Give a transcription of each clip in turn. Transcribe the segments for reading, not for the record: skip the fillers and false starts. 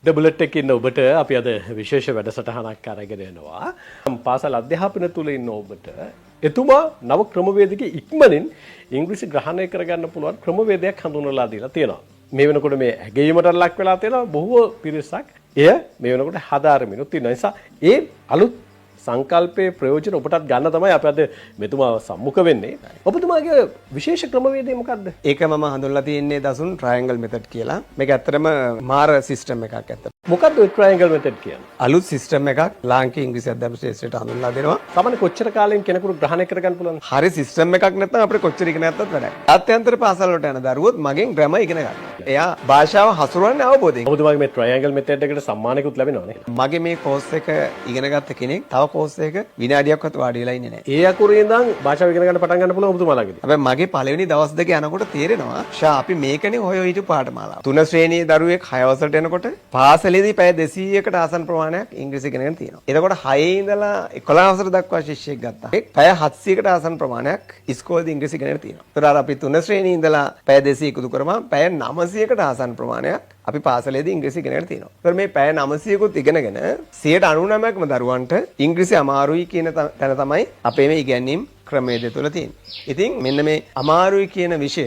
ද bullet එකේ ඉන්න ඔබට අපි අද විශේෂ වැඩසටහනක් අරගෙන එනවා. පාසල් අධ්‍යාපන තුල ඉන්න ඔබට එතුමා නව ක්‍රමවේදයක ඉක්මනින් ඉංග්‍රීසි ග්‍රහණය කරගන්න පුළුවන් ක්‍රමවේදයක් හඳුන්වලා දීලා තියෙනවා. මේ වෙනකොට මේ ඇගයීමට ලක් වෙලා තියෙනවා. බොහෝ පිරිසක් එය මේ වෙනකොට හදාරමිනුත් ඉන්නවා. නිසා ඒ අලුත් සංකල්පයේ ප්‍රයෝජන ඔබටත් ගන්න තමයි අපි අද මෙතුමා සම්මුඛ වෙන්නේ. ඔබතුමාගේ විශේෂ ක්‍රමවේදය මොකද්ද? ඒක මම හඳුන්වලා තියෙන්නේ දසුන් ට්‍රයැන්ගල් මෙතඩ් කියලා. මේක ඇත්තටම මාර සිස්ටම් එකක් ඇත්තට. මොකද්ද ඔය ට්‍රයැන්ගල් මෙතඩ් කියන්නේ? අලුත් සිස්ටම් එකක් ලාංකීය ඉංග්‍රීසි අධ්‍යාපන ක්ෂේත්‍රයට හඳුන්වලා දෙනවා. සාමාන්‍ය කොච්චර කාලෙන් කෙනෙකුට ග්‍රහණය කරගන්න පුළුවන්ද? හරි සිස්ටම් එකක් නැත්නම් අපිට කොච්චර ඉගෙන ගත්තත් වැඩක්. ජාත්‍යන්තර පාසල් වලට යන දරුවොත් මගෙන් ග්‍රැමර් ඉගෙන ගන්නවා. එයා භාෂාව හසුරවන්නේ අවබෝධයෙන්. ඔබතුමාගේ මේ ට්‍රයැන්ගල් මෙතඩ් එකට සම්මානයකුත් ලැබෙනවා නේද? මගේ මේ කෝස් එක ඉගෙන ගත්ත කෙනෙක් තව කෝස් එකක විනාඩියක්වත් වාඩි වෙලා ඉන්නේ නැහැ. ඒ අකුරේ ඉඳන් භාෂාව ඉගෙන ගන්න පටන් ගන්න පුළුවන් ඔබතුමා ළඟදී. හැබැයි මගේ පළවෙනි දවස් දෙක යනකොට තේරෙනවා ෂා, අපි මේකනේ හොය හිටු පාඨමාලාව. තුන ශ්‍රේණියේ දරුවෙක් 6 වසරට එනකොට පාසලේදී පැය 200කට ආසන්න ප්‍රමාණයක් ඉංග්‍රීසි ඉගෙනගෙන තියෙනවා. එතකොට 6 ඉඳලා 11 වසර දක්වා ශිෂ්‍යයෙක් ගත්තා. ඒ පැය 700කට ආසන්න ප්‍රමාණයක් ඉස්කෝලේදී ඉංග්‍රීසි ඉගෙනගෙන තියෙනවා. ඒතර අර අපි තුන ශ්‍රේණියේ ඉඳලා පැය 200 එකතු කරාම පැය 900කට ආසන්න ප්‍රමාණයක් අපි පාසලේදී ඉංග්‍රීසි ඉගෙනගෙන තියෙනවා. ඒතර මේ පැය 900කුත් ඉගෙනගෙන 99%ක්ම දරුවන්ට ඉංග්‍රීසි අමාරුයි කියන තැන තමයි අපේ මේ ඉගැන්වීම් ක්‍රමවේදය තුළ තියෙන්නේ. ඉතින් මෙන්න මේ අමාරුයි කියන විෂය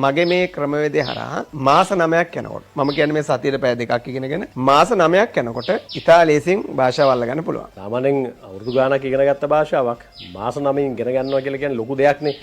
මගේ මේ ක්‍රමවේදය හරහා මාස 9ක් යනකොට, මම කියන්නේ මේ සතියට පැය 2ක් ඉගෙනගෙන මාස 9ක් යනකොට ඉතා ලේසියෙන් භාෂාව අල්ලගන්න පුළුවන්. සාමාන්‍යයෙන් අවුරුදු ගාණක් ඉගෙන ගත්ත භාෂාවක් මාස 9න් ඉගෙන ගන්නවා කියලා කියන්නේ ලොකු දෙයක් නේ.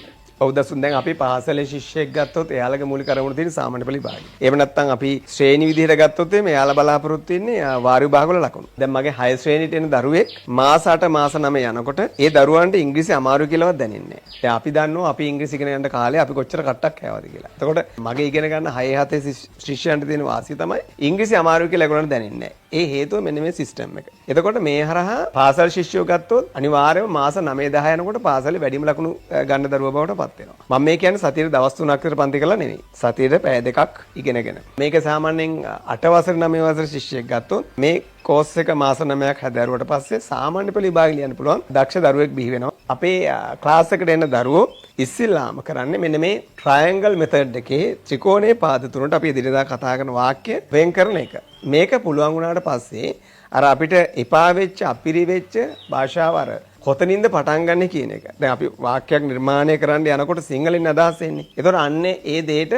ඔව් දසුන්, දැන් අපි පාසලේ ශිෂ්‍යයෙක් ගත්තොත් එයාලගේ මූලික අරමුණ තියෙන සාමාන්‍ය පෙළ විභාගය. එහෙම නැත්නම් අපි ශ්‍රේණි විදිහට ගත්තොත් එහෙම එයාලා බලාපොරොත්තු වෙන්නේ වාර විභාග වල ලකුණු. දැන් මගේ 6 ශ්‍රේණියට එන දරුවෙක් මාස 8, මාස 9 යනකොට ඒ දරුවන්ට ඉංග්‍රීසි අමාරු කියලාවත් දැනෙන්නේ නැහැ. දැන් අපි දන්නවා අපි ඉංග්‍රීසි ඉගෙන ගන්න කාලේ අපි කොච්චර කට්ටක් කෑවද කියලා. එතකොට මගේ ඉගෙන ගන්න 6 7 ශිෂ්‍යයන්ට තියෙන වාසිය තමයි ඉංග්‍රීසි අමාරු කියලා ඒගොල්ලන්ට දැනෙන්නේ නැහැ. ඒ හේතුව මෙන්න මේ සිස්ටම් එක. එතකොට මේ හරහා පාසල් ශිෂ්‍යයෝ ගත්තොත් අනිවාර්යයෙන්ම මාස 9 10 යනකොට පාසලේ වැඩිම ලකුණු ගන්න දරුවා බවට පත් වෙනවා. මම මේ කියන්නේ සතියේ දවස් 3ක් විතර පන්ති කළා නෙමෙයි. සතියේට පැය 2ක් ඉගෙනගෙන. මේක සාමාන්‍යයෙන් 8 වසර 9 වසර ශිෂ්‍යයෙක් ගත්තොත් මේ කෝස් එක මාස 9ක් හැදෑරුවට පස්සේ සාමාන්‍ය පෙළ විභාග ලියන්න පුළුවන් දක්ෂ දරුවෙක් බිහි වෙනවා. අපේ ක්ලාස් එකට එන දරුවෝ ඉස්සෙල්ලාම කරන්නේ මෙන්න මේ ට්‍රයැන්ගල් මෙතඩ් එකේ ත්‍රිකෝණයේ පාද තුනට අපි එදිනෙදා කතා කරන වාක්‍ය වෙන් කරන එක. මේක පුළුවන් වුණාට පස්සේ අර අපිට එපා වෙච්ච, අපිරි වෙච්ච භාෂාව අර කොතනින්ද පටන් ගන්නෙ කියන එක. දැන් අපි වාක්‍යයක් නිර්මාණය කරන්න යනකොට සිංහලෙන් අදහස් එන්නේ. ඒතකොට අන්නේ ඒ දෙයට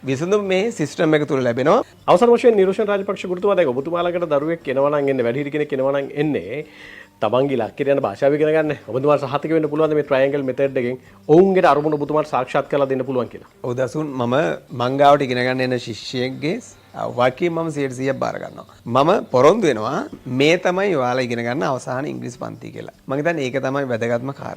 විසඳුම මේ සිස්ටම් එක තුල ලැබෙනවා. අවසන් වශයෙන් නිරෝෂන් රාජපක්ෂ ගුරුතුමා, දැන් ඔබතුමා ළඟට දරුවෙක් එනවා නම් එන්නේ, වැඩිහිටි කෙනෙක් එනවා නම් එන්නේ තමන්ගේ ඉලක්කයට යන භාෂාව ඉගෙන ගන්න. ඔබතුමාට සහතික වෙන්න පුළුවන්ද මේ ට්‍රයැන්ගල් මෙතඩ් එකෙන් ඔවුන්ගේ අරමුණ ඔබතුමාට සාක්ෂාත් කරලා දෙන්න පුළුවන් කියලා? ඔව් දසුන්, මම මං ගාවට ඉගෙන ගන්න එන ශිෂ්‍යයෙක්ගේ වගකීම මම 100%ක් බාර ගන්නවා. මම පොරොන්දු වෙනවා මේ තමයි ඔයාලා ඉගෙන ගන්න අවසාන ඉංග්‍රීසි පන්ති කියලා. මං හිතන්නේ ඒක තමයි වැදගත්ම කාරණා.